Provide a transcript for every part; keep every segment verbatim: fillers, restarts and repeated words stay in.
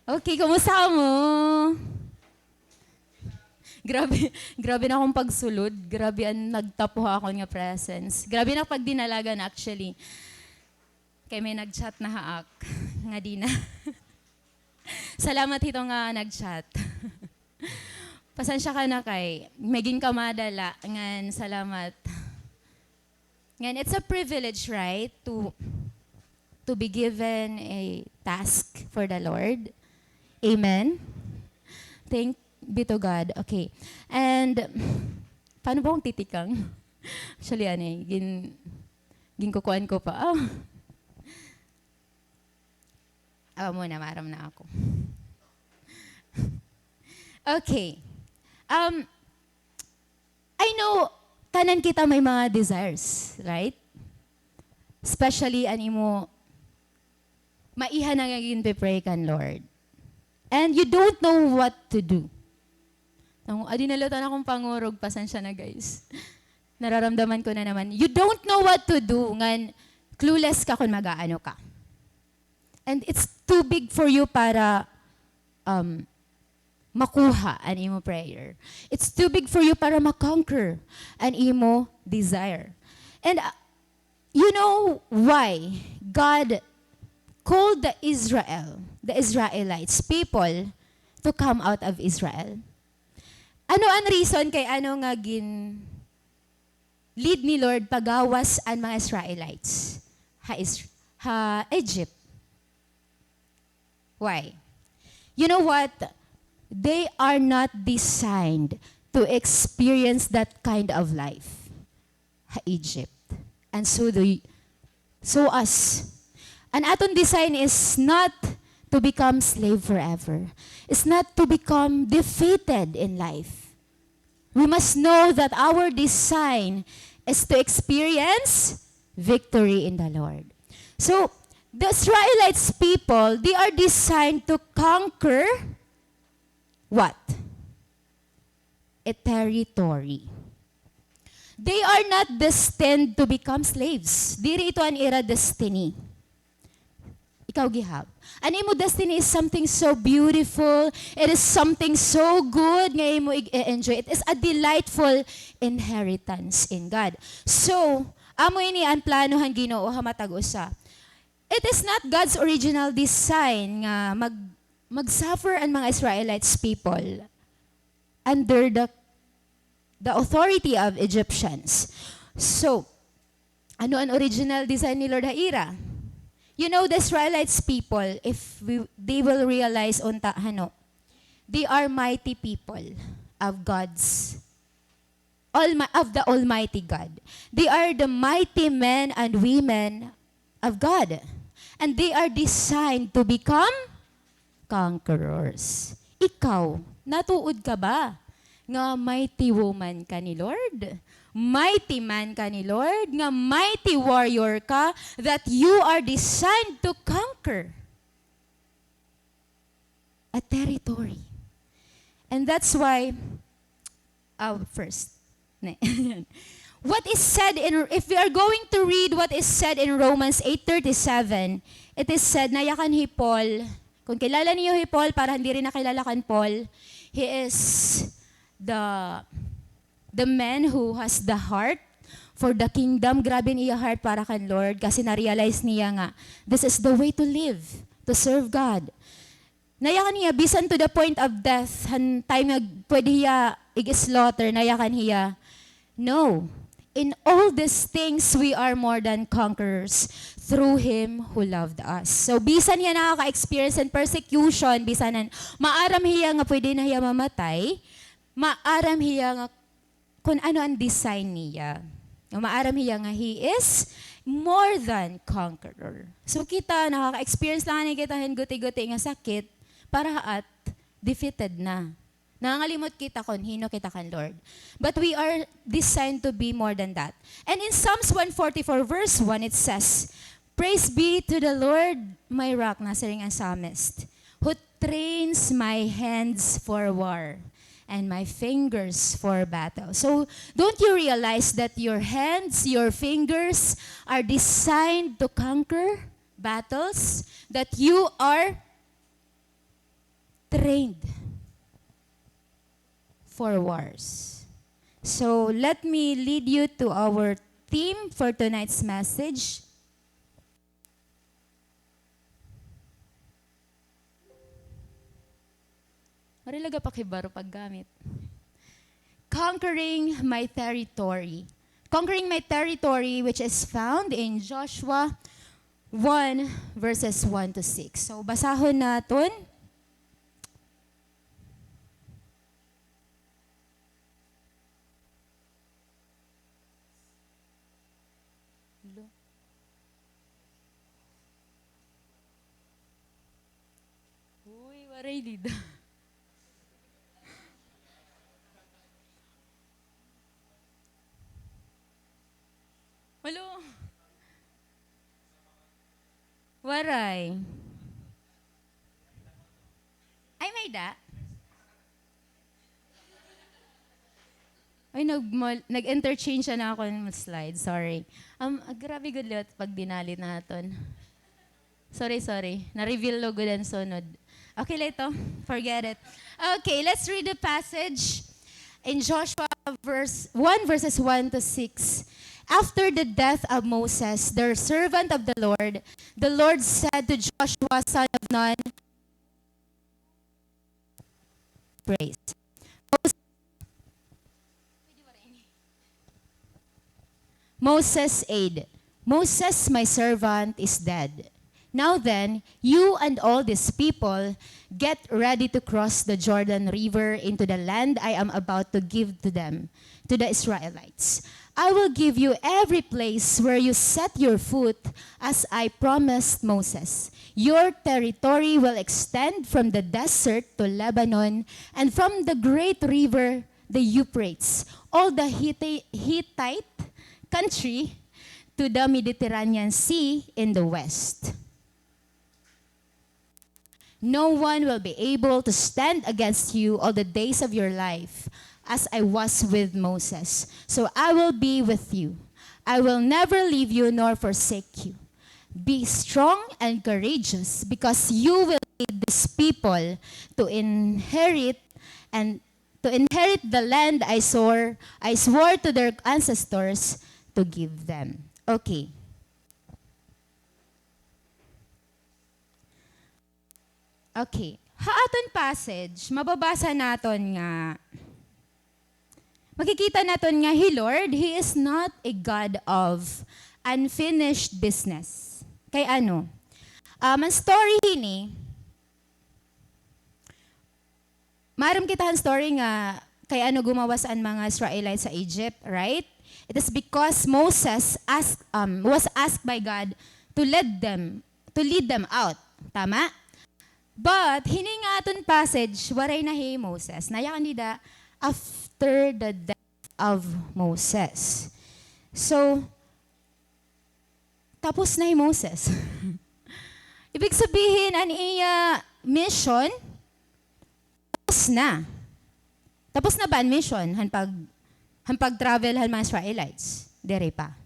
Okay, kumusta kamo? Grabe, grabe na akon pagsulod. Grabe an nagtapo ha akon nga presence. Grabe na pagdinalagan, actually. Kay may nag-chat na ha ak nga di na. Salamat hito nga nag-chat. Pasensya ka na kay may ginkamada la, ngan salamat. Ngan, it's a privilege, right, to, to be given a task for the Lord. Amen? Thank be to God. Okay. And, paano ba akong titikang? Actually, ano eh, gin-, ginkukuan ko pa. Oh. Awa mo na, maaram na ako. Okay. Um, I know, tanan kita may mga desires, right? Especially an imo, maiha na nga ginpe-pray kan Lord. And you don't know what to do. Nang, adi na la an akon pangurog, pasensya na, guys. Nararamdaman ko na naman. You don't know what to do, ngan clueless ka kon mag-aano ka. And it's too big for you para, um, makuha an imo prayer. It's too big for you para ma-conquer an imo desire. And, uh, you know why God called the Israel, the Israelites, people, to come out of Israel? Ano an reason kay ano nga gin-lead ni Lord pagawas an mga Israelites ha Is-, ha Egypt? Why? You know what? They are not designed to experience that kind of life ha Egypt. And so do y-, so us. An aton design is not to become slave forever. It's not to become defeated in life. We must know that our design is to experience victory in the Lord. So, the Israelites people, they are designed to conquer what? A territory. They are not destined to become slaves. Diri ito an ira destiny. Ikaw gihap. An imo destiny is something so beautiful. It is something so good nga imo ig-, i-enjoy. It is a delightful inheritance in God. So, amo ini an plano han Ginoo ha matag usa. It is not God's original design nga mag-, mag-suffer an mga Israelites people under the, the authority of Egyptians. So, ano an original design ni Lord ha ira? You know, the Israelites people, if we, they will realize unta, hano, they are mighty people of God's Almi-, of the Almighty God. They are the mighty men and women of God. And they are designed to become conquerors. Ikaw, natuod ka ba nga mighty woman ka ni Lord? Mighty man ka ni Lord? Nga mighty warrior ka, that you are designed to conquer a territory. And that's why, uh, first, ne. What is said in, if we are going to read what is said in Romans eight thirty-seven, it is said, nayakan hi Paul, kung kilala niyo hi Paul, para hindi rin nakilala kan Paul, he is the the man who has the heart for the kingdom, grabe an iya heart para kan Lord kasi na-realize niya nga this is the way to live, to serve God. Nayakan hiya, bisan to the point of death, han time nga pwede hiya ig-slaughter, nayakan hiya, "No. In all these things, we are more than conquerors through Him who loved us." So, bisan hiya nakaka-experience han persecution, bisan han maaram hiya nga pwede na hiya mamatay, maaram hiya nga kon ano an design niya. Nga maaram hiya nga he is more than conqueror. So kita, nakaka-experience la ngani kita hin guti-guti nga sakit, para haat, defeated na. Nangangalimot kita kon hin-o kita kan Lord. But we are designed to be more than that. And in Psalms one forty-four verse one, it says, "Praise be to the Lord, my rock," nasiring an psalmist, "who trains my hands for war and my fingers for battle." So, don't you realize that your hands, your fingers are designed to conquer battles? That you are trained for wars. So, let me lead you to our theme for tonight's message. Waray la gapakibaro paggamit. Conquering my territory. Conquering my territory, which is found in Joshua one, verses one to six. So, basahon naton. Lo. Uy, waray dida. Malo. Waray. Ay, may da? Ay, nag-, mal-, nag-interchange na ako ng slide. Sorry. Um, ah, grabe gud liwat pag dinali naton. Sorry, sorry. Na-reveal lo gud an sunod. Okay la ito. Forget it. Okay, let's read the passage in Joshua verse one, verses one to six. After the death of Moses, the servant of the Lord, the Lord said to Joshua, son of Nun, praise. Moses' aid. Moses, my servant, is dead. Now then, you and all this people get ready to cross the Jordan River into the land I am about to give to them, to the Israelites. I will give you every place where you set your foot, as I promised Moses. Your territory will extend from the desert to Lebanon and from the great river, the Euphrates, all the Hitti-, Hittite country to the Mediterranean Sea in the west. No one will be able to stand against you all the days of your life, as I was with Moses. So I will be with you. I will never leave you nor forsake you. Be strong and courageous, because you will lead these people to inherit and to inherit the land I swore, I swore to their ancestors to give them. Okay. Okay. Ha aton passage, mababasa naton nga, makikita naton nga hi Lord, He is not a God of unfinished business. Kay ano? Um, an story hini, maaram kita han story nga kay ano gumawas an mga Israelites sa Egypt, right? It is because Moses asked, um, was asked by God to lead them, to lead them out. Tama? But, hini nga aton passage, waray na hi Moses. Nayakan dida after the death of Moses. So, tapos na hi Moses. Ibig sabihin, an iya mission, tapos na. Tapos na ba an mission? Han pag, han pag-travel han mga Israelites? Diri pa.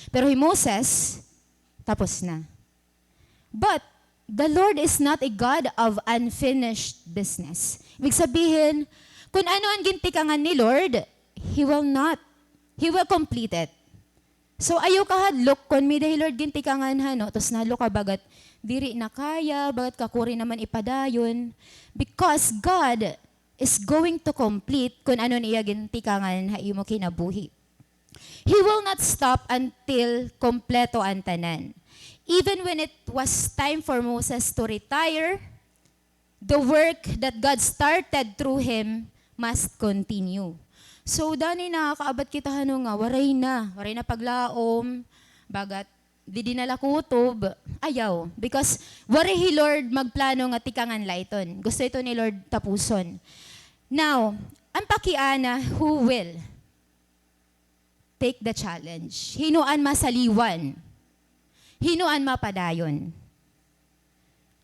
Pero hi Moses, tapos na. But the Lord is not a God of unfinished business. Ibig sabihin, kun ano an gintikangan ni Lord, He will not. He will complete it. So, ayaw kahadlok kon may-ada hi Lord gintikangan, hano, tapos nahadlok ka bagat diri na kaya, bagat kakuri naman ipadayon. Because God is going to complete kun ano an iya gintikangan ha imo kinabuhi. He will not stop until kompleto an tanan. Even when it was time for Moses to retire, the work that God started through him must continue. So, danay nakakaabat kita, hano, nga waray na, waray na paglaom, bagat didi na la kutob, ayaw. Because waray hi Lord magplano nga tikangan la iton. Gusto ito ni Lord tapuson. Now, an pakiana, who will take the challenge? Hin-o an masaliwan? Hin-o an mapadayon?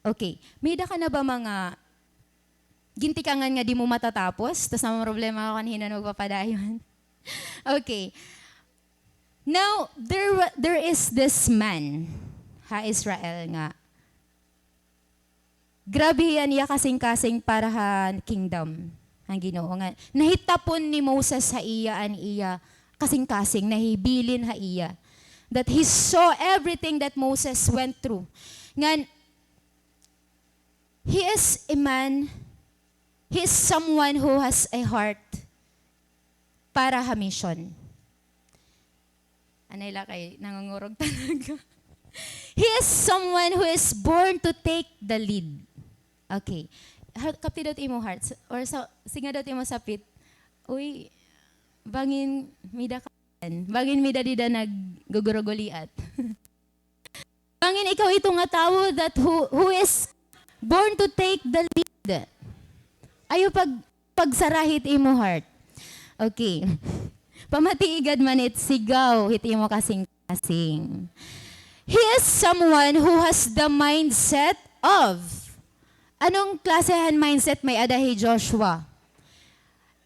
Okay. May-ada ka na ba mga gintikangan nga di mo matatapos? Tas namamroblema ka kon hin-o an magpapadayon? Okay. Now, there wa-, there is this man ha Israel nga Grabe an iya kasingkasing para ha kingdom han Ginoo, nga nahitapon ni Moses ha iya an iya kasingkasing, nahibilin ha iya. That he saw everything that Moses went through. Ngan, he is a man, he is someone who has a heart para ha mission. Anay la kay nangungurog talaga. He is someone who is born to take the lead. Okay. Ha-, kapti daw it imo heart. S-, or sa, siring daw it imo sapit, "Uy, bangin may-ada ka, bangin may-ada dida nagguguruguliat." Bangin ikaw ito nga tawo that who, who is born to take the lead. Ayaw pag-, pagsara hit imo heart. Okay. Pamati gad man it sigaw hit imo kasingkasing. He is someone who has the mindset of. Anong klase han mindset may-ada hi Joshua?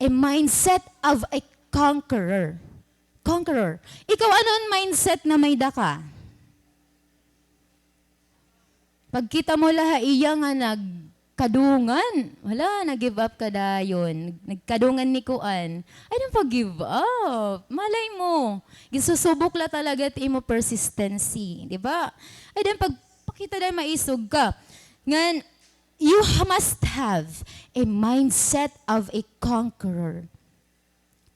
A mindset of a conqueror. Conqueror. Ikaw, ano an mindset na may-ada ka? Pagkita mo la ha iya nga nagkadungan, hala, nag-give up ka dayon. Nagkadungan ni kuan. Ayaw pag-give up. Malay mo. Ginsusubok la talaga it imo persistency, di ba? Ayaw pagpakita na maisog ka. Ngan, you must have a mindset of a conqueror.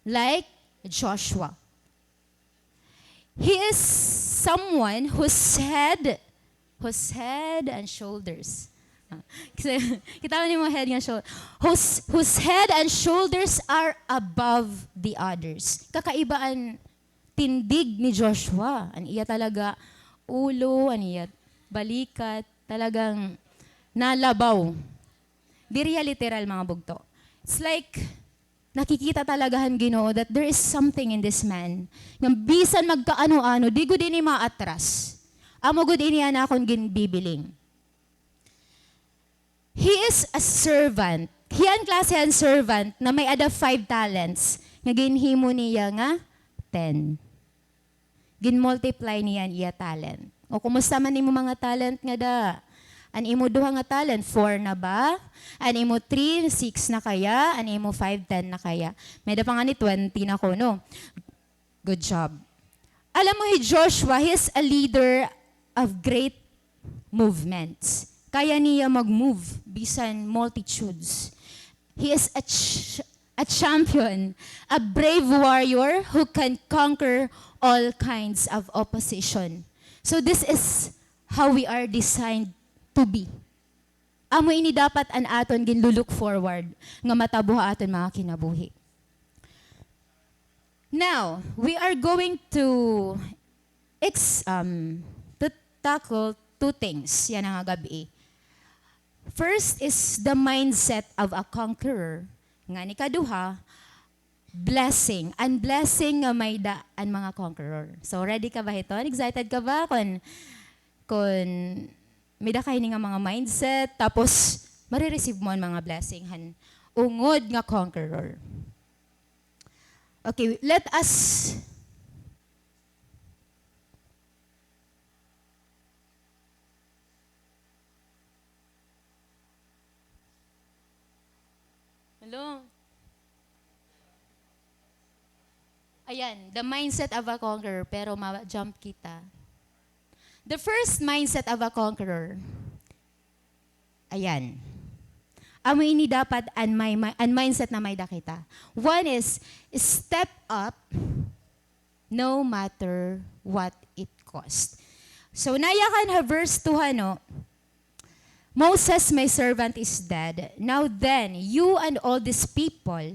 Like Joshua. He is someone whose head, whose head and shoulders. Ah, kasi, kita mo nimo head ngan shoul-, whose, whose head and shoulders are above the others. Kakaiba an tindig ni Joshua. An iya talaga ulo, an iya balikat, talagang nalabaw. Diri hiya literal, mga bugto. It's like, nakikita talaga han Ginoo that there is something in this man. Nga bisan magkaano-ano, di gud ini maatras. Amo gud ini an akon ginbibiling. He is a servant. Hiya an klase han servant na may-ada five talents, nga ginhimo niya nga ten. Gin-multiply niya an iya talent. O, kumusta man imo mga talent ngada? An imo duha nga talent, four na ba? An imo three, six na kaya? An imo five, ten na kaya? May-ada pa ngani twenty na kuno. Good job. Alam mo, hi Joshua, he is a leader of great movements. Kaya niya mag-move bisan multitudes. He is a ch-, a champion, a brave warrior who can conquer all kinds of opposition. So this is how we are designed to be. Amo ini dapat an aton ginlu-look forward nga matabo ha aton mga kinabuhi. Now, we are going to ex-, um, to tackle two things yana nga gab-i. First is the mindset of a conqueror. Ngan ikaduha, blessing. An blessing nga may-ada an mga conqueror. So, ready ka ba hiton? Excited ka ba kun, kun may-ada ka hini nga mga mindset, tapos mare-receive mo an mga blessing han ungod nga conqueror. Okay, let us. Hello? Ayan, the mindset of a conqueror, pero ma-jump kita. The first mindset of a conqueror. Ayan. Amo ini dapat an may, may, an mindset na may-ada kita. One is, step up no matter what it cost. So, nayakan ha verse two, ano, "Moses, my servant, is dead. Now then, you and all this people,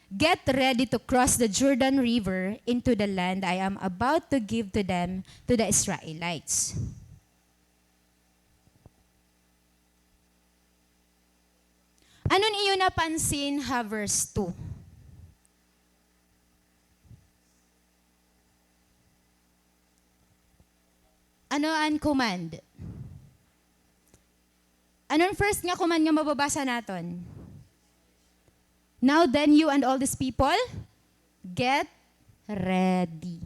get ready to cross the Jordan River into the land I am about to give to them, to the Israelites." Ano an iyo napansin ha verse two? Ano an command? Ano an first nga command nga mababasa naton? "Now then, you and all this people, get ready."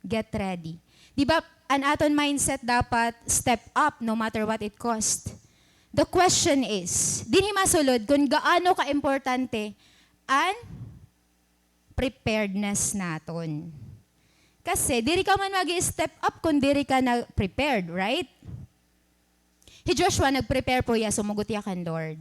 Get ready. Di ba, an aton mindset dapat step up no matter what it cost. The question is, dinhi masulod kun gaano ka-importante an preparedness naton. Kasi diri ka man mag-step up kun diri ka na prepared, right? Hi Joshua, nag-prepare po hiya, sumugot hiya kan Lord.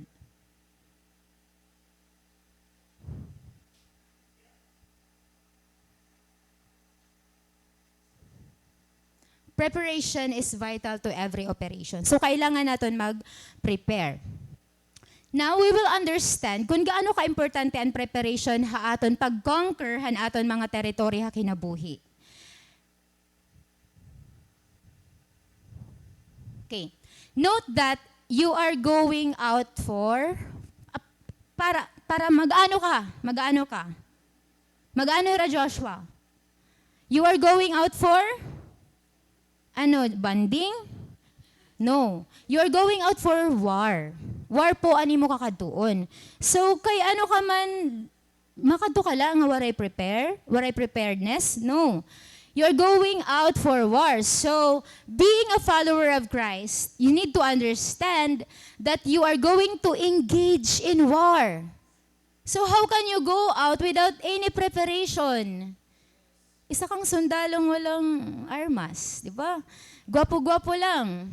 Preparation is vital to every operation. So, kailangan naton mag-prepare. Now, we will understand kun gaano ka-importante an preparation ha aton pag-conquer han aton mga territory ha kinabuhi. Okay. Note that you are going out for, ah, para, para mag-ano ka? Mag-ano ka? Mag-ano hira, Joshua? You are going out for, ano, bonding? No. You are going out for war. War po an imo kakadtuon. So, kay ano ka man, makadto ka la nga waray prepare, waray preparedness? No. You're going out for war. So, being a follower of Christ, you need to understand that you are going to engage in war. So, how can you go out without any preparation? Isa kang sundalong walang armas, di ba? Gwapo-gwapo lang.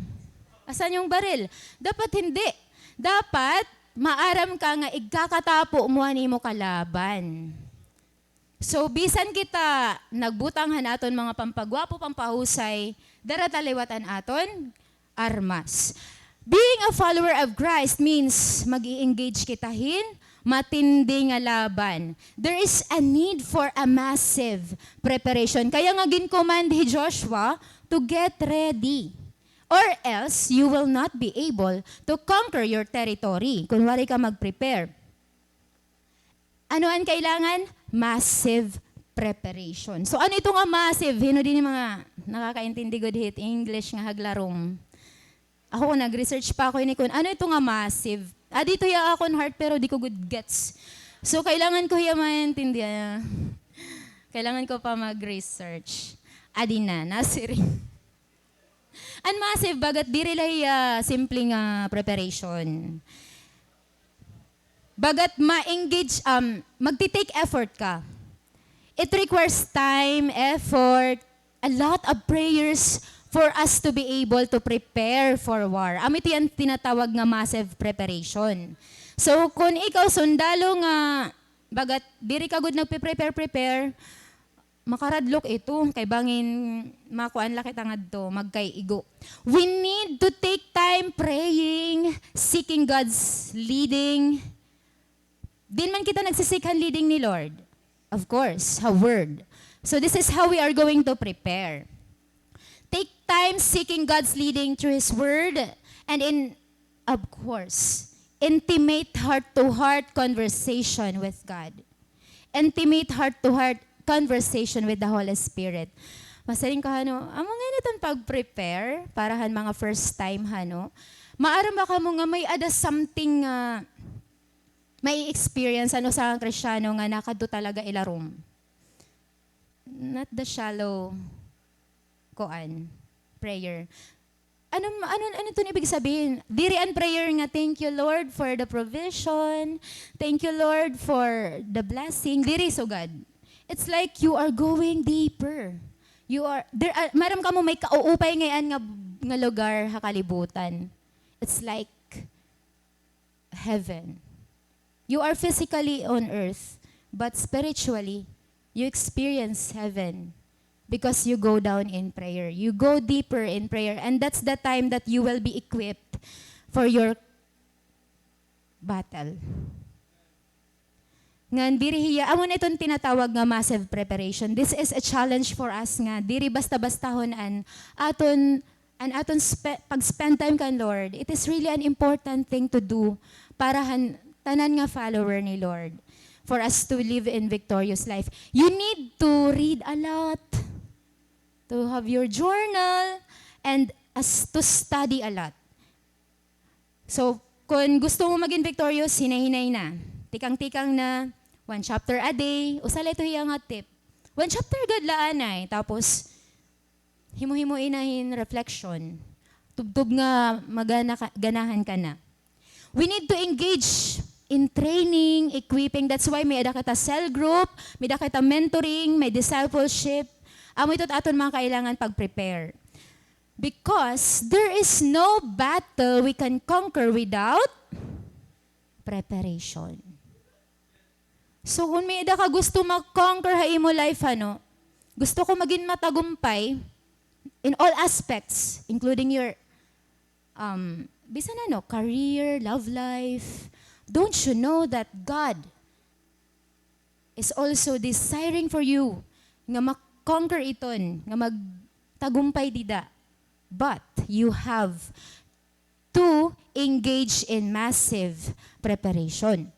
Asan yung baril? Dapat hindi. Dapat maaram ka nga igkakatapo mo an imo kalaban. So, bisan kita nagbutang han aton mga pampagwapo, pampahusay, dara ta liwat an aton armas. Being a follower of Christ means mag-i-engage kita hin matindi nga laban. There is a need for a massive preparation. Kaya nga gin-command hi Joshua to get ready, or else you will not be able to conquer your territory kun waray ka mag-prepare. Ano an kailangan? Massive preparation. So, ano ito nga massive? Hin-o dinhi mga nakakaintindi gud hit English nga haglarom? Ako, nag-research pa ako ini kun ano ito nga massive. Ah, dito ya akon heart, pero di ko gud gets. So, kailangan ko hiya maintindihan. Kailangan ko pa mag-research. Adi na, nasiring. An massive, bagat diri la hiya simple nga preparation. Bagat ma-engage, um, magti-take effort ka. It requires time, effort, a lot of prayers for us to be able to prepare for war. Amo ito an tinatawag nga massive preparation. So, kun ikaw sundalo nga, bagat diri ka gud nagpe-prepare, prepare, makaradlok ito, kay bangin makuan la kita ngadto, magkaigo. We need to take time praying, seeking God's leading. Diin man kita nagsi-seek han leading ni Lord? Of course, ha Word. So this is how we are going to prepare. Take time seeking God's leading through His Word, and in, of course, intimate heart-to-heart conversation with God. Intimate heart-to-heart conversation with the Holy Spirit. Masiring ka, hano, amo ngay-an iton pag-prepare para han mga first time, hano. Maaram ba kamo nga may-ada something nga mai-experience an usa nga Kristiyano nga nakadto talaga ilarom? Not the shallow, kuan, prayer. Ano, ano, ano iton ibig sabihin? Diri an prayer nga, "Thank you, Lord, for the provision. Thank you, Lord, for the blessing." Diri sugad. It's like you are going deeper. You are, there are, maaram kamo, may kauupay ngay-an nga, nga lugar ha kalibutan. It's like heaven. You are physically on earth, but spiritually, you experience heaven because you go down in prayer. You go deeper in prayer, and that's the time that you will be equipped for your battle. Ngan diri hiya, amo na iton tinatawag nga massive preparation. This is a challenge for us nga diri basta-bastahon an aton, an aton spe-, pag-spend time kan Lord. It is really an important thing to do para han tanan nga follower ni Lord, for us to live in victorious life. You need to read a lot, to have your journal, and as, to study a lot. So, kun gusto mo magin victorious, hinay-hinay na. Tikang-tikang na, one chapter a day. Usa la ito hiya nga tip. One chapter gad la anay. Tapos, Himo-himo ina hin reflection. Tubtob nga magana ka, ganahan ka na. We need to engage in training, equipping. That's why may-ada kita cell group, may-ada kita mentoring, may discipleship. Amo ito aton mga kailangan pag-prepare. Because there is no battle we can conquer without preparation. So, kung may-ada ka gusto ma-conquer ha imo life, ano, gusto ko magin matagumpay in all aspects, including your, um, bisan ano, career, love life, don't you know that God is also desiring for you nga ma-conquer iton, nga magtagumpay dida? But you have to engage in massive preparation.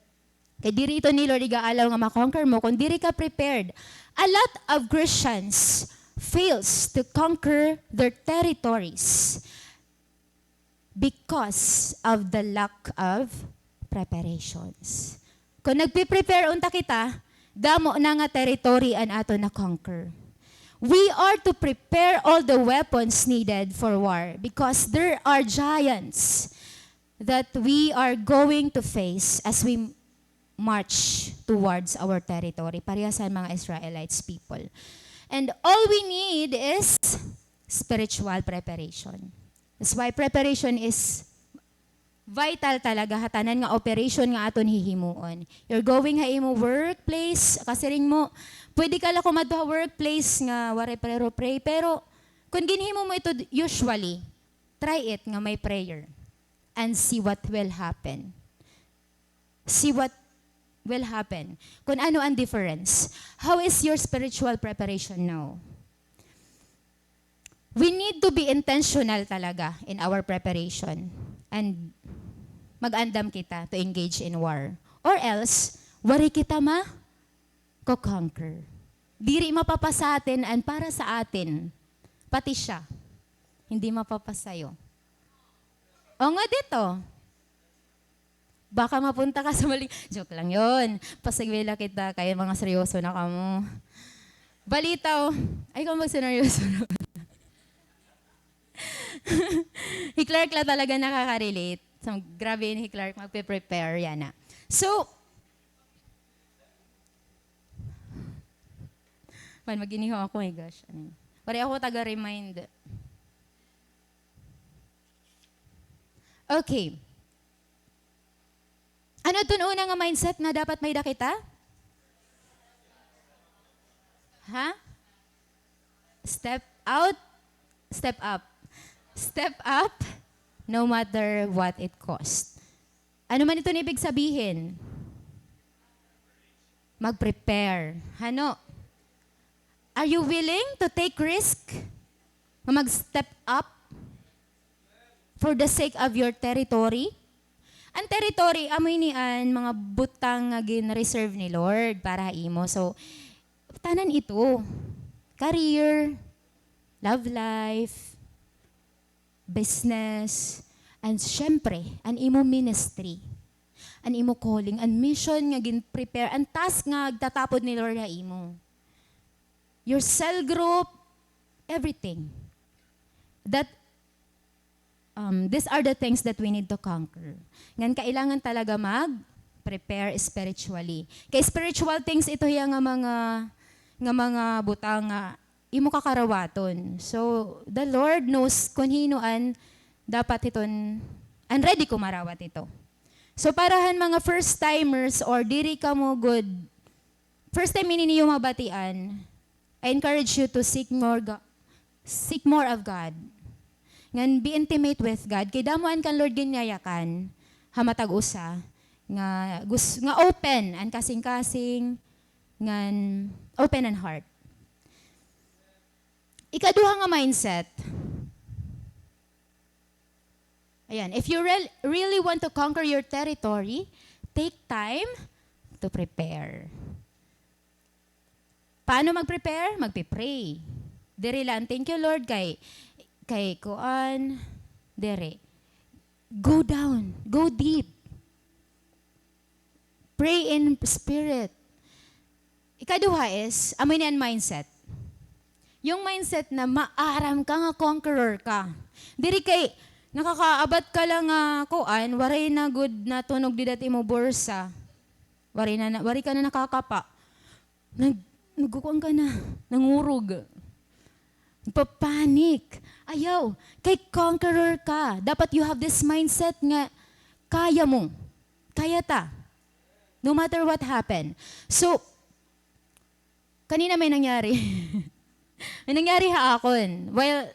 Kay diri ito ni Lord igaalaw nga ma-conquer mo kung diri ka prepared. A lot of Christians fails to conquer their territories because of the lack of preparations. Kung nagpe-prepare unta kita, damo na nga territory an aton na-conquer. We are to prepare all the weapons needed for war because there are giants that we are going to face as we march towards our territory. Parehas han mga Israelites people. And all we need is spiritual preparation. That's why preparation is vital talaga ha tanan nga operation nga aton hihimuon. You're going ha imo workplace, kasiring mo, pwede ka la kumadto ha workplace nga waray prayer, pray, pero kun ginhimo mo ito usually, try it nga may prayer and see what will happen. See what will happen. Kun ano an difference. How is your spiritual preparation now? We need to be intentional talaga in our preparation. And mag-andam kita to engage in war. Or else, waray kita ma-conquer. Diri mapapasa atin and para sa atin, pati siya, hindi mapapasa iyo. O nga dito. Baka mapunta ka sa maling, joke lang yun. Pasagwela kita, kay mga seryoso na kamo. Balitaw, ay, kamo magseryoso na. Hi Clark la talaga nakaka-relate. So, grabe yun, hi Clark, magpe-prepare, yana. So, man, maginiho ako, my gosh. Ano yun? Pare ako taga-remind. Okay. Ano iton una nga mindset nga dapat may-ada kita? Ha? Step out, step up. Step up, no matter what it cost. Ano man iton ibig sabihin? Mag-prepare. Hano? Are you willing to take risk? Nga mag-step up for the sake of your territory? An territory, amo ini an mga butang nga gin-reserve ni Lord para ha imo. So, tanan ito. Career, love life, business, and syempre, an imo ministry, an imo calling, an mission nga gin-prepare, an task nga igtatapod ni Lord ha imo. Your cell group, everything. That, um, these are the things that we need to conquer. Ngan kailangan talaga mag-prepare spiritually. Kay spiritual things ito hiya nga mga, nga mga butang nga imo kakarawaton. So, the Lord knows kun hin-o an dapat hiton, an ready kumarawat hito. So, para han mga first timers or diri kamo gud, first time ini niyo mabatian, I encourage you to seek more Go-, seek more of God. Ngan be intimate with God. Kay damo an kan Lord ginyayakan ha matag usa nga gus-, nga open an kasingkasing, ngan open an heart. Ikaduha nga mindset. Ayan, if you rel-, really want to conquer your territory, take time to prepare. Paano mag-prepare? Magpe-pray. Diri lang, "Thank you, Lord, kay, kay kuan." Diri. Go down. Go deep. Pray in spirit. Ikaduha is, amo ini an mindset. Yung mindset na maaram ka nga conqueror ka. Diri kay nakakaabat ka lang nga kuan, waray na gud natunog dida it imo bursa. Waray na, na, waray ka na nakakapa. Nag-, nagkukuan ka na, nangurog. Nagpa-panic. Ayaw, kay conqueror ka. Dapat you have this mindset nga kaya mo. Kaya ta. No matter what happen. So, kanina may nangyari. May nangyari ha akon. While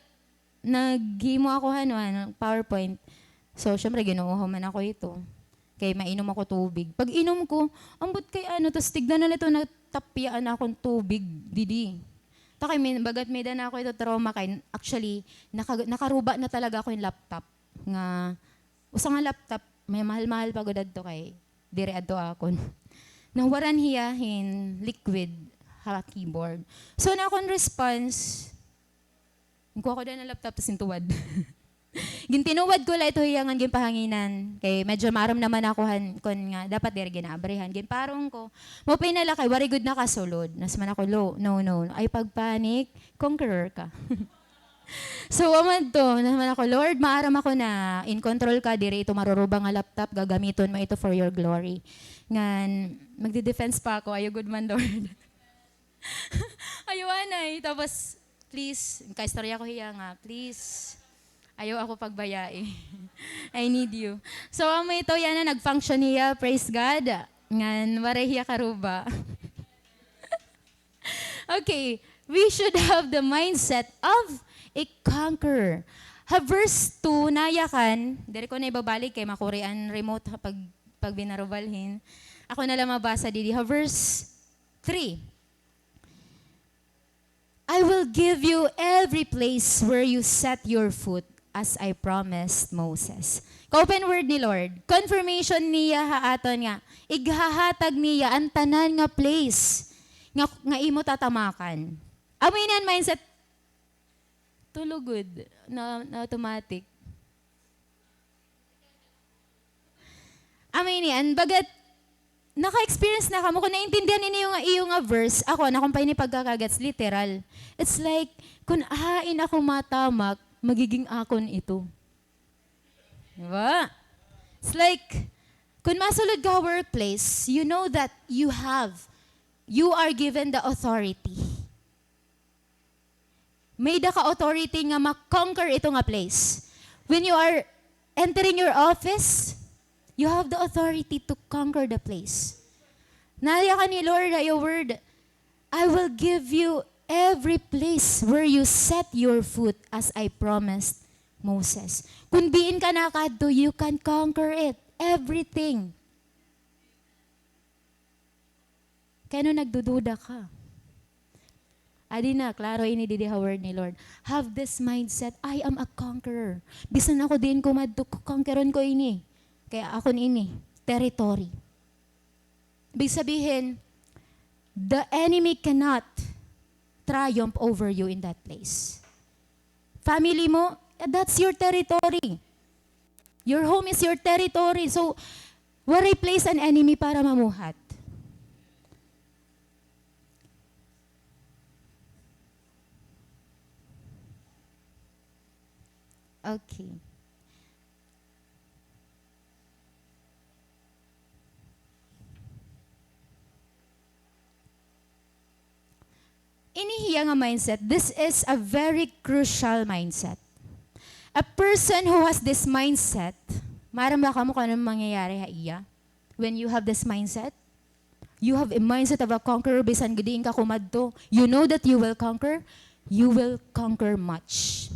naghimo ako han, ano, PowerPoint. So, syempre, ginuuhaw man ako ito. Kay mainom ako tubig. Pag-inom ko, ambot kay ano, tas tigda na la ito, natapyaan akon tubig didi. Ta kay may, bagat may-ada na ako ito trauma kay, actually, naka-, nakaruba na talaga ako hin laptop. Nga, usa nga laptop, may mahal-mahal pa gud adto kay diri adto akon. Nahuwaran hiya hin liquid ha keyboard. So, an akon response, ginkuha ko dida an laptop tas gintuwad. Gintinuwad ko la ito hiya ngan ginpahanginan. Kay medyo maaram naman ako han, kon nga, dapat diri ginaabrihan. Ginparong ko. Maupay na la kay waray gud nakasulod. Nas man ako, lo, no, no, no. Ay, pag-panic, conqueror ka. So, amo adto, naman ako, Lord, maaram ako na in control ka, diri ito maruruba nga laptop, gagamiton mo ito for your glory. Ngan, magdi-defense pa ako, ayaw gud man, Lord. Ayaw anay. Tapos, please, kaistorya ko hiya nga, please, ayaw ako pagbayai. I need you. So, amo ito, yana, nag-function hiya, praise God. Ngan, waray hiya karuba. Okay, we should have the mindset of a conqueror. Ha verse two, nayakan, diri ko na ibabalik kay makuri an remote ha pag, pag binarubalhin. Ako na la mabasa didi. Ha verse three, "I will give you every place where you set your foot, as I promised Moses." Ka-open word ni Lord. Confirmation niya ha aton nga ighahatag niya an tanan nga place nga, nga imo tatamakan. Amo ini an mindset. Tulo gud na, na automatic. Amo ini, an bagat, naka-experience na kamo, kon naintindihan niyo nga iyo nga verse, ako, an akon pa ini pagkakagets, literal. It's like, kon hain ako matamak, magiging akon ito. Di ba? It's like, kon masulod ka ha workplace, you know that you have, you are given the authority. May-ada ka authority nga ma-conquer ito nga place. When you are entering your office, you have the authority to conquer the place. Nayakan ni Lord ha iya word, "I will give you every place where you set your foot as I promised Moses." Kon diin ka nakadto, you can conquer it. Everything. Kay ano nagdududa ka? Adi na, klaro ini didi ha word ni Lord. Have this mindset, "I am a conqueror." Bisan ako diin ko madto, conqueron ko ini. Kay akon ini, territory. Ibig sabihin, the enemy cannot triumph over you in that place. Family mo, that's your territory. Your home is your territory. So, waray place an enemy para mamuhat. Okay. Ini hiya nga mindset, this is a very crucial mindset. A person who has this mindset, maaram ba kamo kon ano mangyayari ha iya? When you have this mindset, you have a mindset of a conqueror, bisan gud diin ka kumadto, you know that you will conquer, you will conquer much.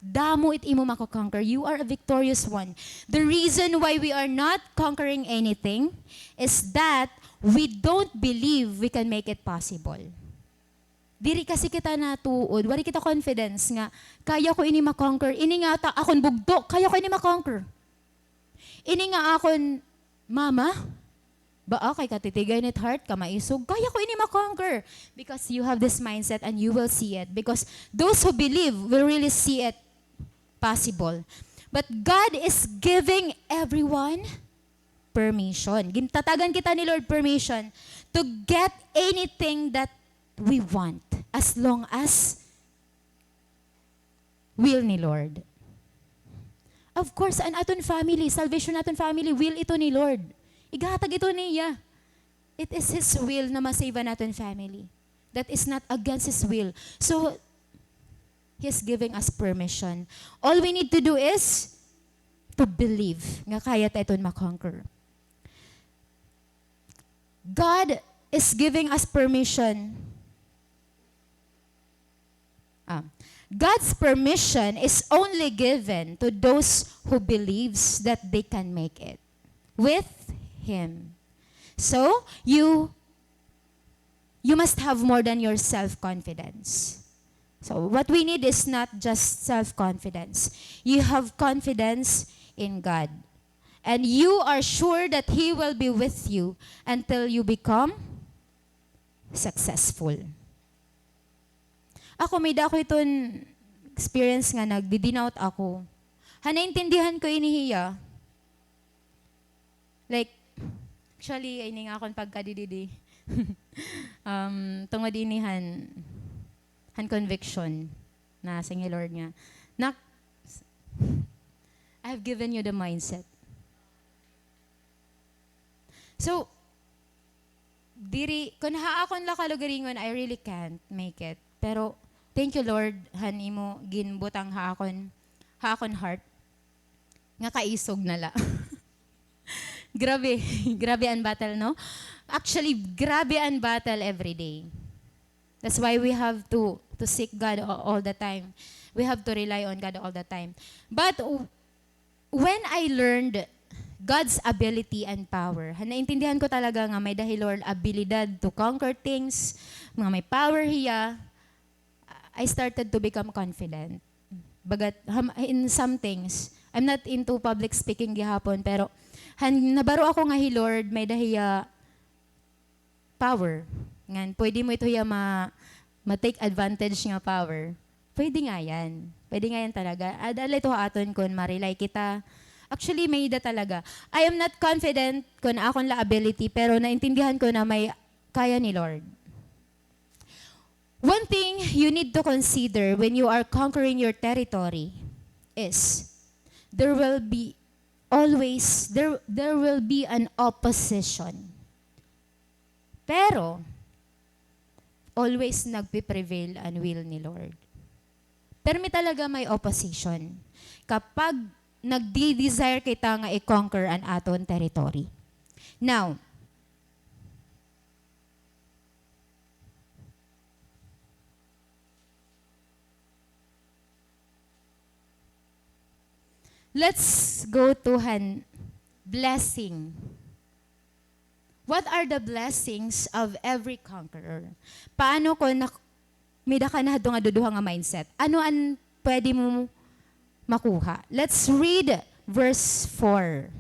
Damo it imo mako-conquer. You are a victorious one. The reason why we are not conquering anything is that we don't believe we can make it possible. Diri kasi kita natuod, waray kita confidence nga, "Kaya ko ini ma-conquer. Ini nga ta-, akon bugto, kaya ko ini ma-conquer. Ini nga akon mama, baa kay katitigay nit heart, kamaisog, kaya ko ini ma-conquer." Because you have this mindset and you will see it. Because those who believe will really see it possible. But God is giving everyone permission. Gintatagan kita ni Lord permission to get anything that we want, as long as will ni Lord. Of course, an aton family, salvation naton family, will ito ni Lord. Ighatag ito niya. It is His will na ma-save an aton family. That is not against His will. So, He's giving us permission. All we need to do is to believe nga kaya ta iton ma-conquer. God is giving us permission. Ah, God's permission is only given to those who believes that they can make it with Him. So, you, you must have more than your self-confidence. So, what we need is not just self-confidence. You have confidence in God. And you are sure that He will be with you until you become successful. Ako, may-ada ako iton experience nga nagdi-doubt ako. Ha, naintindihan ko ini hiya. Like, actually, ay ini nga akon pagkadididi. Um, tungod ini han, han conviction na siring ni Lord nga, "Nak, I have given you the mindset." So, diri, kon ha akon la kalugaringon, I really can't make it. Pero, thank you, Lord, han imo ginbutang ha akon, ha akon heart, nga kaisog na la. Grabe, grabe an battle, no? Actually, grabe an battle every day. That's why we have to, to seek God a-, all the time. We have to rely on God all the time. But w-, when I learned God's ability and power, ha, naintindihan ko talaga nga may-ada hi Lord abilidad to conquer things, nga may power hiya, I started to become confident. Bagat, ham-, in some things, I'm not into public speaking gihapon, pero han, nabaro ako nga hi Lord may-ada hiya power. Ngan, pwede mo ito hiya ma-, ma-take advantage nga power. Pwede nga yan. Pwede nga yan talaga. Ad-, adal ito ha aton kon ma-rely kita. Actually, may-ada talaga. I am not confident kon akon la ability, pero naintindihan ko na may kaya ni Lord. One thing you need to consider when you are conquering your territory is there will be always, there, there will be an opposition. Pero, always nagpe-prevail an will ni Lord. Pero may talaga may opposition kapag nagdi-desire kita nga i-conquer an aton territory. Now, let's go to han blessing. What are the blessings of every conqueror? Paano kon nak-, may-ada ka na hadto nga duduha nga mindset? Ano an pwede mo makuha? Let's read verse four.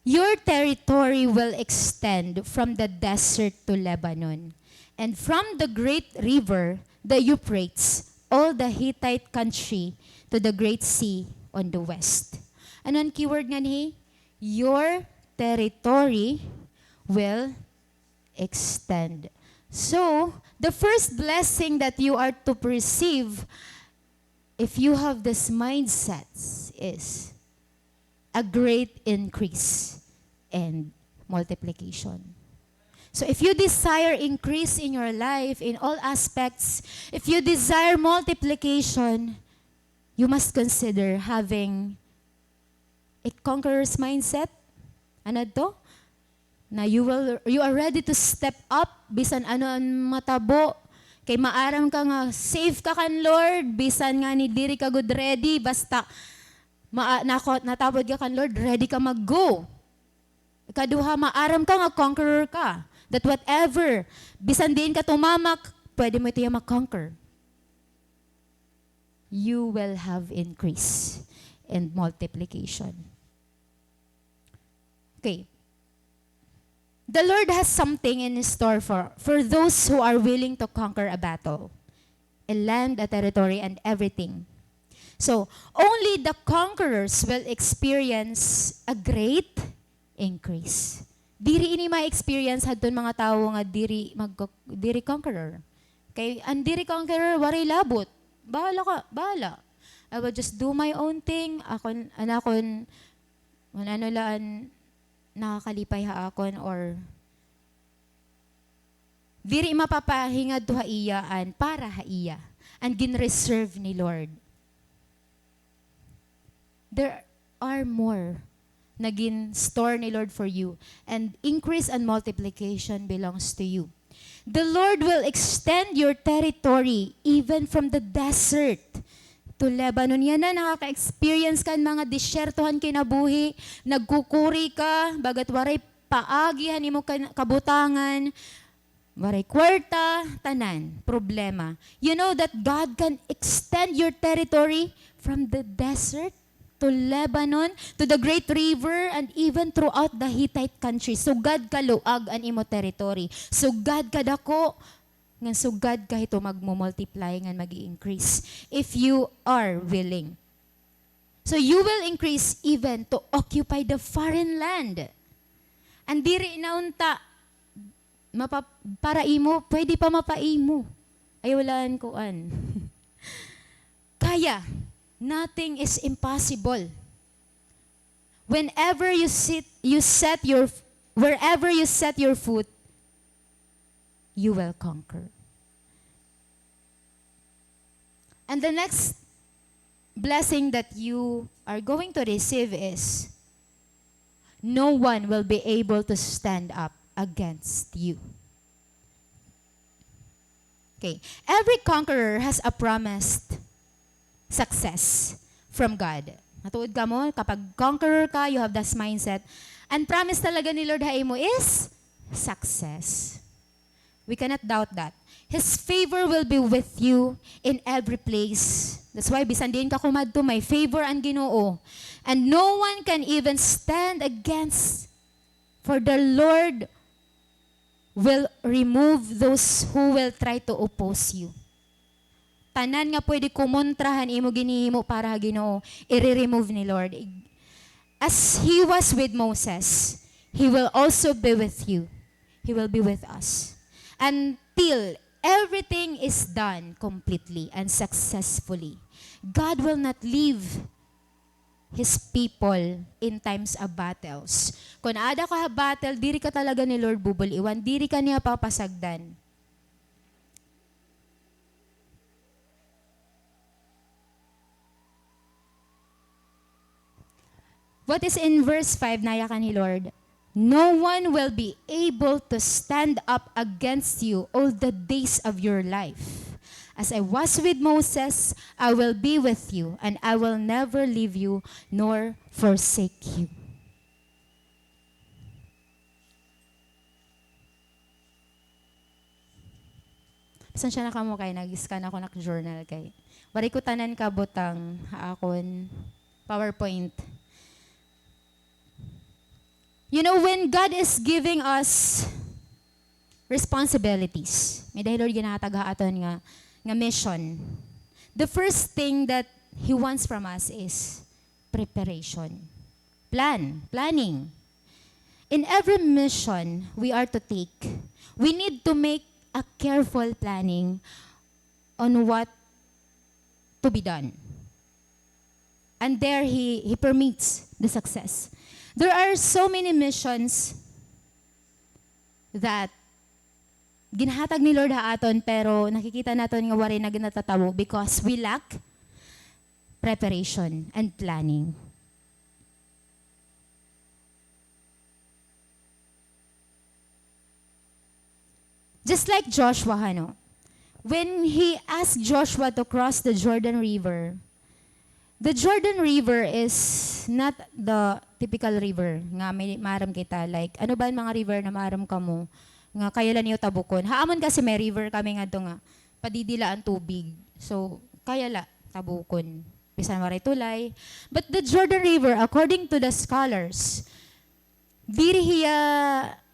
Your territory will extend from the desert to Lebanon, and from the great river, the Euphrates, all the Hittite country to the great sea on the west. Ano an keyword nganhi? Your territory will extend. So, the first blessing that you are to receive if you have this mindset is a great increase and multiplication. So if you desire increase in your life, in all aspects, if you desire multiplication, you must consider having a conqueror's mindset. Ano adto? Na you will, you are ready to step up bisan ano an matabo. Kay maaram ka nga safe ka kan Lord, bisan ngani diri ka gud ready, basta ma-, nako-, natapod ka kan Lord, ready ka mag-go. Ikaduha, maaram ka nga conqueror ka. That whatever, bisan diin ka tumamak, pwede mo ito iya ma-conquer. You will have increase and multiplication. Okay. The Lord has something in store for, for those who are willing to conquer a battle, a land, a territory, and everything. So, only the conquerors will experience a great increase. Diri ini ma-experience hadton mga tawo nga diri mag-, diri conqueror. Kay an diri conqueror, waray labot. Bahala ka, bahala. I will just do my own thing. Akon, an akon, kung ano la an nakakalipay ha akon or diri mapapahingadto ha iya an para ha iya, an gin-reserve ni Lord. There are more na gin-store ni Lord for you, and increase and multiplication belongs to you. The Lord will extend your territory even from the desert to Lebanon. Yana, nakaka-experience ka hin mga disyerto han kinabuhi, nagkukuri ka, baga't waray paagi han imo kan-, kabutangan, waray kwarta, tanan, problema. You know that God can extend your territory from the desert to Lebanon, to the great river, and even throughout the Hittite country. Sugad kaluag an imo territory. Sugad kadako, ngan sugad kahito magmo-multiply ngan mag-i-increase. If you are willing. So you will increase even to occupy the foreign land. An diri na unta mapa-, para imo, pwede pa mapaimo. Ayaw la an kuan. Kaya, nothing is impossible. Whenever you sit, you set your, wherever you set your foot, you will conquer. And the next blessing that you are going to receive is, no one will be able to stand up against you. Okay. Every conqueror has a promised success from God. Matuod kamo, kapag conqueror ka, you have this mindset. An promise talaga ni Lord ha imo is success. We cannot doubt that. His favor will be with you in every place. That's why, bisan diin ka kumadto, may favor an Ginoo. And no one can even stand against, for the Lord will remove those who will try to oppose you. Tanan nga pwede kumontra han imo ginhihimo para ha Ginoo, ire-remove ni Lord. As He was with Moses, He will also be with you. He will be with us. Until everything is done completely and successfully. God will not leave His people in times of battles. Kon aada ka ha battle, diri ka talaga ni Lord bubul-iwan, diri ka niya papasagdan. What is in verse five, nayakan ni Lord? No one will be able to stand up against you all the days of your life. As I was with Moses, I will be with you, and I will never leave you nor forsake you. Pasensya na kamo kay nag-scan ako nak journal kay waray ko tanan kabutang ha akon PowerPoint. You know, when God is giving us responsibilities, may-ada hi Lord ginhatag ha aton nga, nga mission, the first thing that He wants from us is preparation. Plan, planning. In every mission we are to take, we need to make a careful planning on what to be done. And there He, He permits the success. There are so many missions that ginhatag ni Lord ha aton, pero nakikita naton nga waray na natatabo because we lack preparation and planning. Just like Joshua, ano, when he asked Joshua to cross the Jordan River, the Jordan River is not the typical river nga may maaram kita. Like, ano ba an mga river na maaram kamo nga kaya la niyo tabukon? Ha amon kasi may river kami ngadto nga padidila an tubig. So, kaya la tabukon. Bisan waray tulay. But the Jordan River, according to the scholars, diri hiya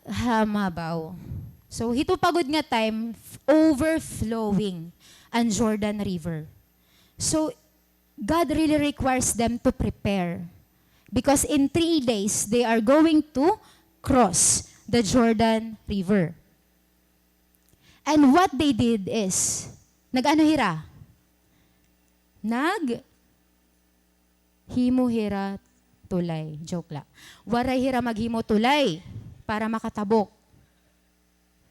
ha mabaw. So, hito pa gud nga time, f-, overflowing an Jordan River. So, God really requires them to prepare. Because in three days, they are going to cross the Jordan River. And what they did is, nag-ano hira? Nag- himo hira tulay. Joke la. Waray hira maghimo tulay para makatabok.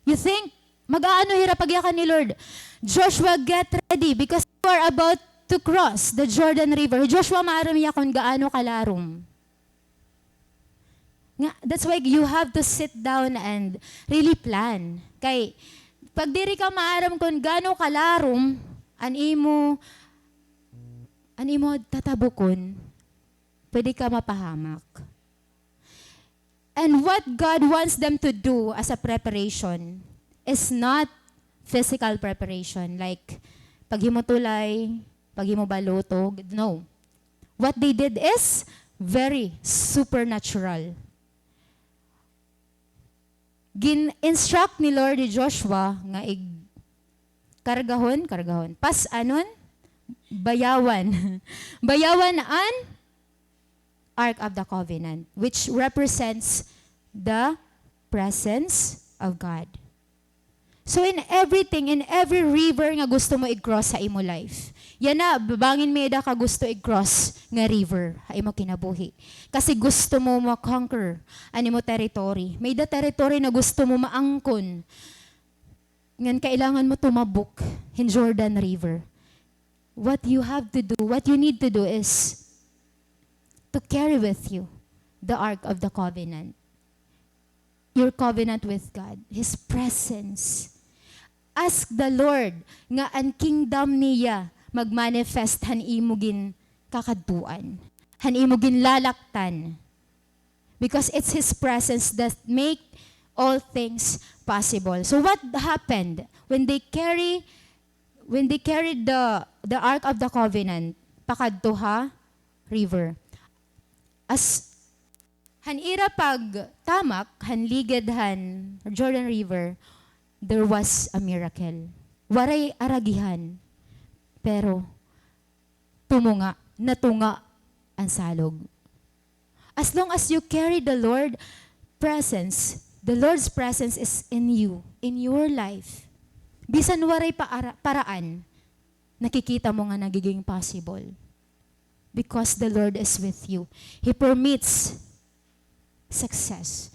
You think, mag-aano hira pagyakan ni Lord? "Joshua, get ready because you are about to cross the Jordan River." Joshua, maaram hiya kon gaano kalarom. Nga, that's why you have to sit down and really plan. Kay, pag diri ka maaram kon gaano kalarom an imo, an imo tatabukon, pwede ka mapahamak. And what God wants them to do as a preparation is not physical preparation, like paghimo tulay, paghimo baluto. No. What they did is very supernatural. Gin-instruct ni Lord ni Joshua nga ig-, kargahon, kargahon, pas-anon, bayawan. Bayawan an Ark of the Covenant, which represents the presence of God. So in everything, in every river nga gusto mo i-cross ha imo life, yana, bangin may-ada ka gusto i-cross nga river ha imo kinabuhi. Kasi gusto mo ma-conquer an imo territory. May-ada territory na gusto mo maangkon. Ngan kailangan mo tumabok hin Jordan River. What you have to do, what you need to do is to carry with you the Ark of the Covenant. Your covenant with God, His presence. Ask the Lord nga an kingdom niya mag-manifest han imo ginkakadtuan, han imo ginlalaktan. Because it's His presence that make all things possible. So what happened when they carry, when they carried the, the Ark of the Covenant pakadto ha river? As han ira pagtamak han ligid han Jordan River, there was a miracle. Waray aragihan, pero tumunga, natunga an salog. As long as you carry the Lord presence, the Lord's presence is in you, in your life. Bisan waray pa ara-, paraan, nakikita mo nga nagiging possible. Because the Lord is with you. He permits success.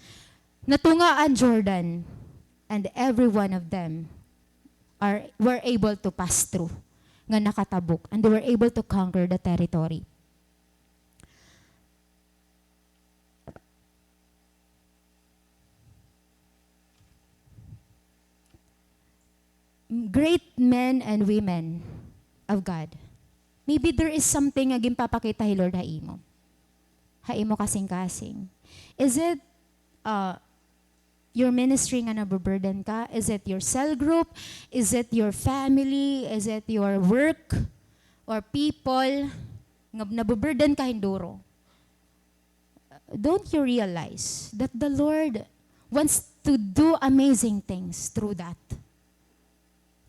Natunga an Jordan, and every one of them are, were able to pass through, nga nakatabok, and they were able to conquer the territory. Great men and women of God. Maybe there is something nga ginpapakita hi Lord ha imo. Ha imo kasingkasing. Is it, uh, your ministry nga nabuburden ka? Is it your cell group? Is it your family? Is it your work? Or people nga nabuburden ka hin duro? Don't you realize that the Lord wants to do amazing things through that?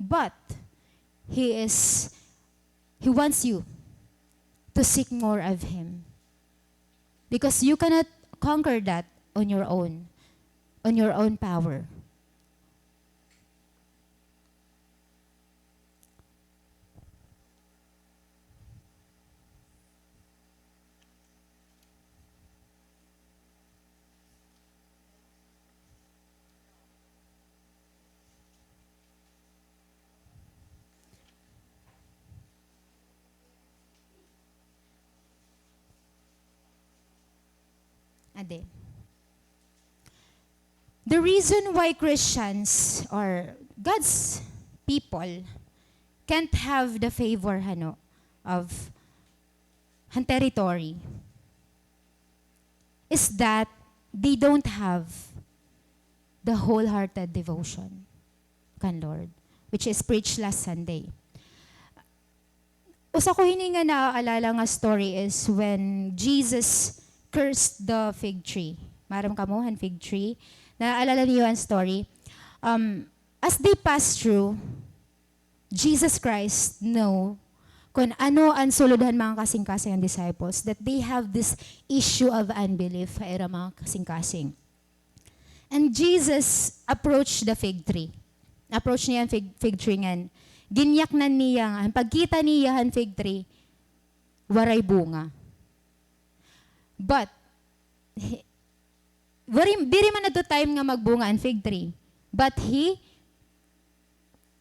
But He is, He wants you to seek more of Him. Because you cannot conquer that on your own, on your own power. Ade. The reason why Christians or God's people can't have the favor, hano, of han territory is that they don't have the wholehearted devotion kan Lord, which is preached last Sunday. Usa ko hini nga naaalala nga story is when Jesus cursed the fig tree. Maaram kamo han fig tree? Naaalala niyo an story? Um, as they passed through, Jesus Christ know kon ano an sulod han mga kasingkasing han disciples, that they have this issue of unbelief ha ira mga kasingkasing. And Jesus approached the fig tree. Approach niya an fig, fig tree ngan ginyaknan niya nga, an pagkita niya han fig tree, waray bunga. But, he, waray, diri man adto time nga magbunga an fig tree. But he,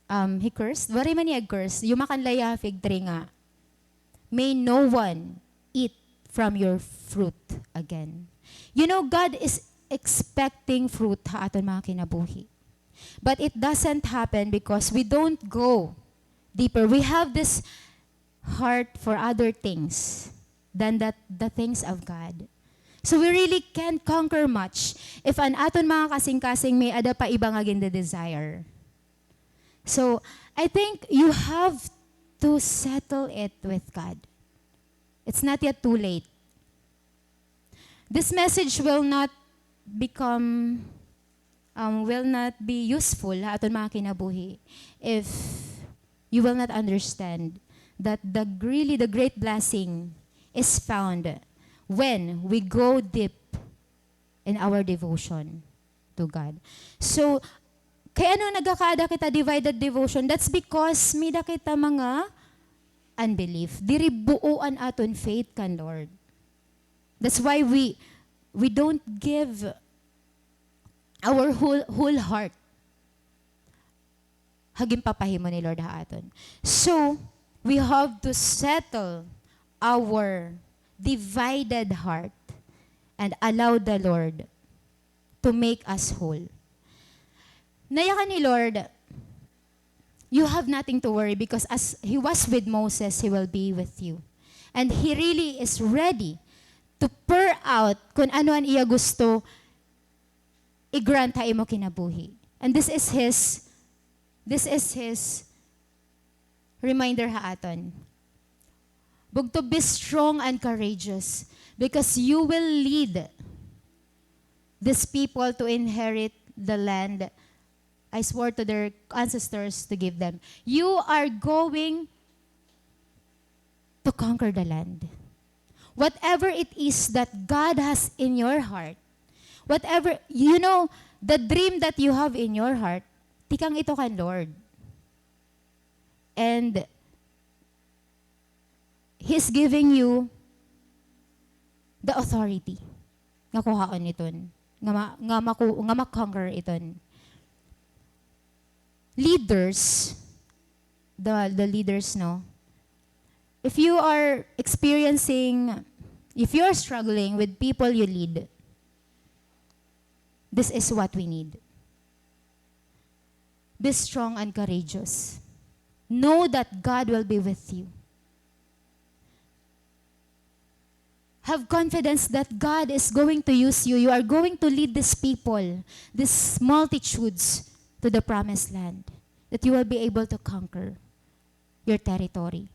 um, he cursed. Waray man niya curse. Yumakan la iya ha fig tree nga, "May no one eat from your fruit again." You know, God is expecting fruit ha aton mga kinabuhi. But it doesn't happen because we don't go deeper. We have this heart for other things than that, the things of God. So we really can't conquer much if an aton mga kasingkasing may-ada pa iba nga ginde-desire. So, I think you have to settle it with God. It's not yet too late. This message will not become, um, will not be useful ha aton mga kinabuhi if you will not understand that the, really the great blessing is found when we go deep in our devotion to God. So, kay ano nagkakaada kita divided devotion? That's because may-ada kita mga unbelief. Diri buo an aton faith kan Lord. That's why we, we don't give our whole, whole heart ha ginpapahimo ni Lord ha aton. So, we have to settle our divided heart and allow the Lord to make us whole. Nayakan ni Lord, "You have nothing to worry because as He was with Moses, He will be with you." And He really is ready to pour out kun ano an iya gusto i-grant ha imo kinabuhi. And this is His, this is His reminder ha aton. Bugto, be strong and courageous because you will lead these people to inherit the land I swore to their ancestors to give them. You are going to conquer the land. Whatever it is that God has in your heart, whatever, you know, the dream that you have in your heart, tikang ito kan Lord. And He's giving you the authority nga kuhaon iton, nga ma-, nga maku-, nga ma-conquer iton. Leaders, the, the leaders, no? If you are experiencing, if you are struggling with people you lead, this is what we need. Be strong and courageous. Know that God will be with you. Have confidence that God is going to use you. You are going to lead these people, these multitudes, to the promised land, that you will be able to conquer your territory.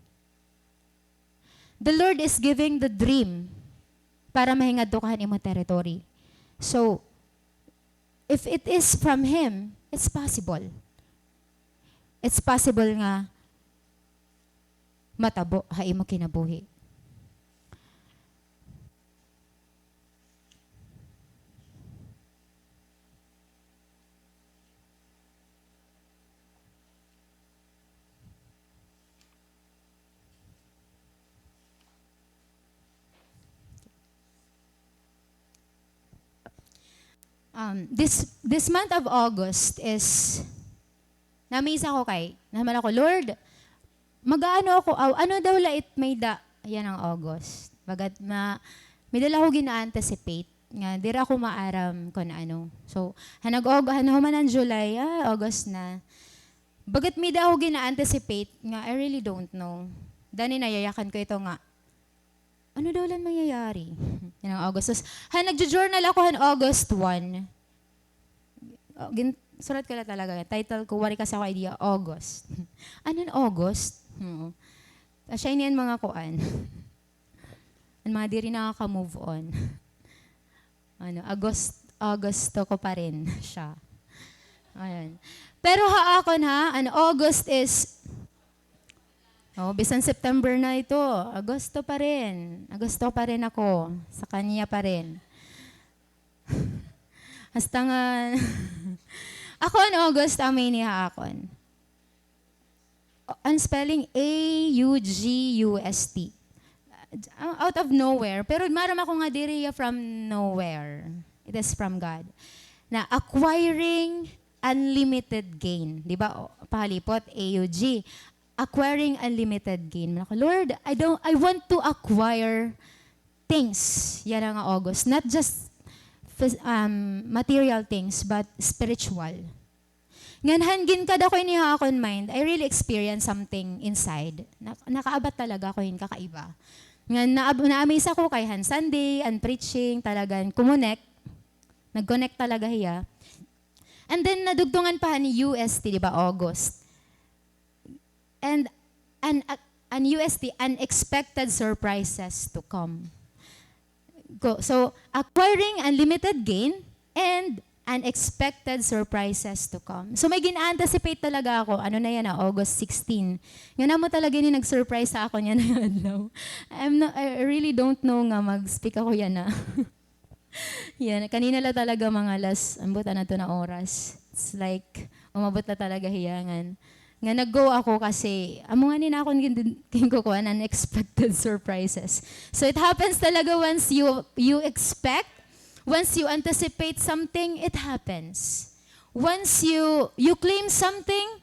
The Lord is giving the dream para mahingadto ka han imo territory. So, if it is from Him, it's possible. It's possible nga matabo ha imo kinabuhi. Um, this, this month of August is, na-amaze ako kay, naman ako, "Lord, mag-aano ako, aw, ano daw la it may-ada yana nga August?" Bagat ma-, may-ada la ako gina-anticipate nga diri ako maaram kun ano. So, han nag-Aug-, han nahuman an July, ah, August na. Bagat may-ada ako gina-anticipate nga, I really don't know. Dani nayayakan ko ito nga, ano daw la an mangyayari? Yana nga August. Tas, han nagjo-journal ako han August one. Oh, gin-, surat ko la talaga. Title ko, waray kasi ako idea, August. Ano an August? Oo. Asya ini an mga kuan. An mga diri nakaka-move on. Ano, August, Agosto ko pa rin siya. Ayan. Pero ha akon ha, an August is, oh, bisan September na ito, Agosto pa rin. Agosto pa rin ako. Sa kanya pa rin. Hasta nga, ako an August, amo ini ha akon. An spelling, A U G U S T. Out of nowhere. Pero maaram ako nga diri hiya from nowhere. It is from God. Na acquiring unlimited gain. Di ba? O, pahalipot, A U G. Acquiring unlimited gain. Ako, Lord, I don't, I want to acquire things. Yana nga August. Not just phys-, um, material things, but spiritual. Ngan han ginkada ko ini ha akon mind, I really experienced something inside. Na-, nakaabat talaga ako hin kakaiba. Ngan naab-, na-amaze ako kay han Sunday, an preaching, talagan kumonek. Nag-connect talaga hiya. And then, nadugtungan pa han U S T, di ba, August. And an, an U S T, unexpected surprises to come. Go. So, acquiring unlimited gain and unexpected surprises to come. So, may gin-anticipate talaga ako. Ano na yana, August sixteen. Nga namo talaga ini nag-surprise ha akon yana nga adlaw. I'm not, I really don't know nga mag-speak ako yana. Yana, kanina la talaga mga alas, ambot na ito na oras. It's like, umabot la talaga hiya ngan. Nga nag-go ako kasi, amo ngani an akon gin-, ginkukuan, unexpected surprises. So it happens talaga once you, you expect, once you anticipate something, it happens. Once you, you claim something,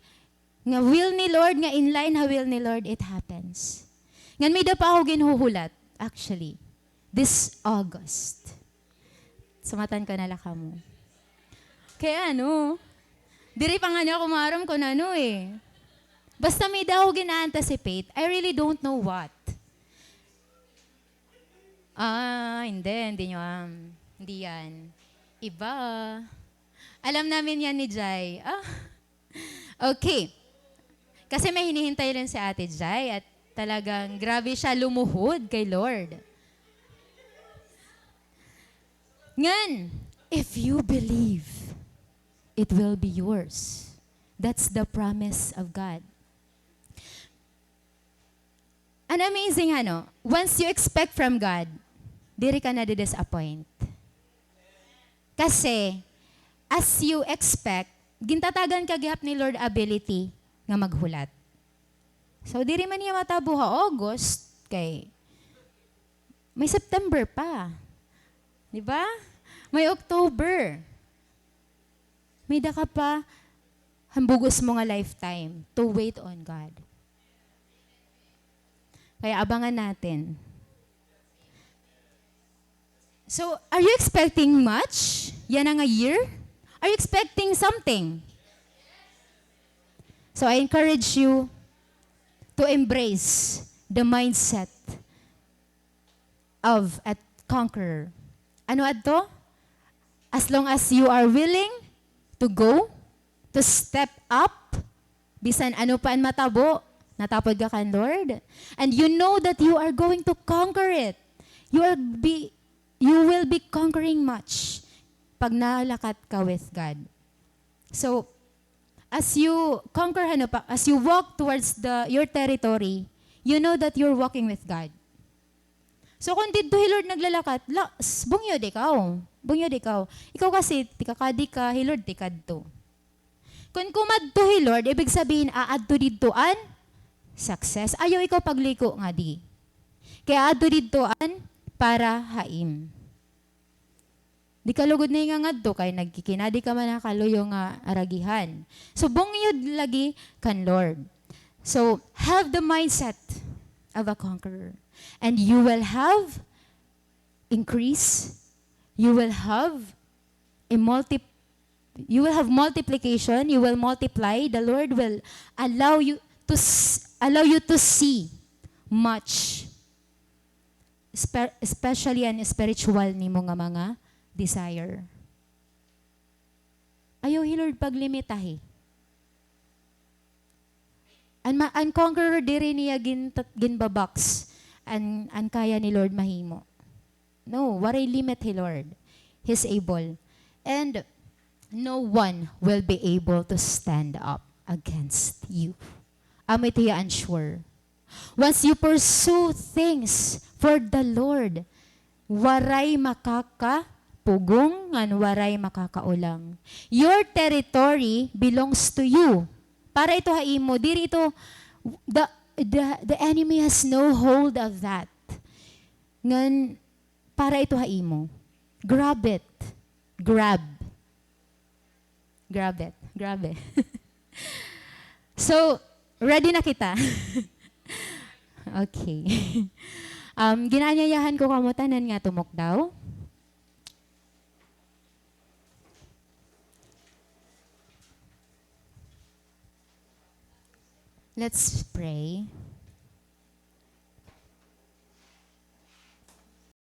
nga will ni Lord, nga in line ha will ni Lord, it happens. Ngan may-ada pa ako ginhuhulat, actually, this August. Sumatan ko na la kamo. Kay ano, diri pa ngani ako maaram kon ano eh. Basta may-ada ako gin-anticipate, I really don't know what. Ah, hindi, hindi niyo, um, hindi yan. Iba. Alam namin yan ni Jai. Ah. Okay. Kasi may hinihintay rin si Ate Jai at talagang grabe siya lumuhod kay Lord. Ngan, if you believe, it will be yours. That's the promise of God. An amazing, ano, once you expect from God, diri ka na-disappoint. Kasi, as you expect, gintatagan ka gihap ni Lord ability nga maghulat. So, diri man niya matabo ha August, kay may September pa. Di ba? May October. May-ada ka pa han bug-os mo nga lifetime to wait on God. Kaya abangan natin. So, are you expecting much? Yana nga year? Are you expecting something? So, I encourage you to embrace the mindset of a conqueror. Ano adto? As long as you are willing to go, to step up, bisan ano pa an matabo, natapod ka kan Lord. And you know that you are going to conquer it. You are be, you will be conquering much pag nalakat ka with God. So, as you conquer, ano pa, as you walk towards the, your territory, you know that you're walking with God. So, kon didto hi Lord naglalakat, la, s-, bungyod ikaw. Bungyod ikaw. Ikaw kasi, tikakadi ka, hi Lord tikadto. Kon kumadto hi Lord, ibig sabihin, aadto didto an success. Ayaw ikaw pagliko ngadi. Kay aadto didto an para ha im. Di ka lugod na hingangadto kay nagkikinadi ka man ha kaluyo nga aragihan. So, bungyod lagi kan Lord. So, have the mindset of a conqueror. And you will have increase. You will have a multi-, you will have multiplication. You will multiply. The Lord will allow you to s-, allow you to see much. Spe-, especially an spiritual nimo nga mga desire. Ayaw hi Lord paglimitahi. An ma-, an conqueror diri niya gin-, ginba-box an, an kaya ni Lord mahimo. No, waray limit hi Lord. He's able. And no one will be able to stand up against you. Amo ito hiya an sure. Once you pursue things for the Lord, waray makaka-, pugong ngan waray makakaulang. Your territory belongs to you. Para ito ha imo, diri ito, the, the, the enemy has no hold of that. Ngan, para ito ha imo. Grab it. Grab. Grab it. Grabe. So, ready na kita? Okay. Um, ginaanyayahan ko kamo tanan nga tumukdaw. Let's pray.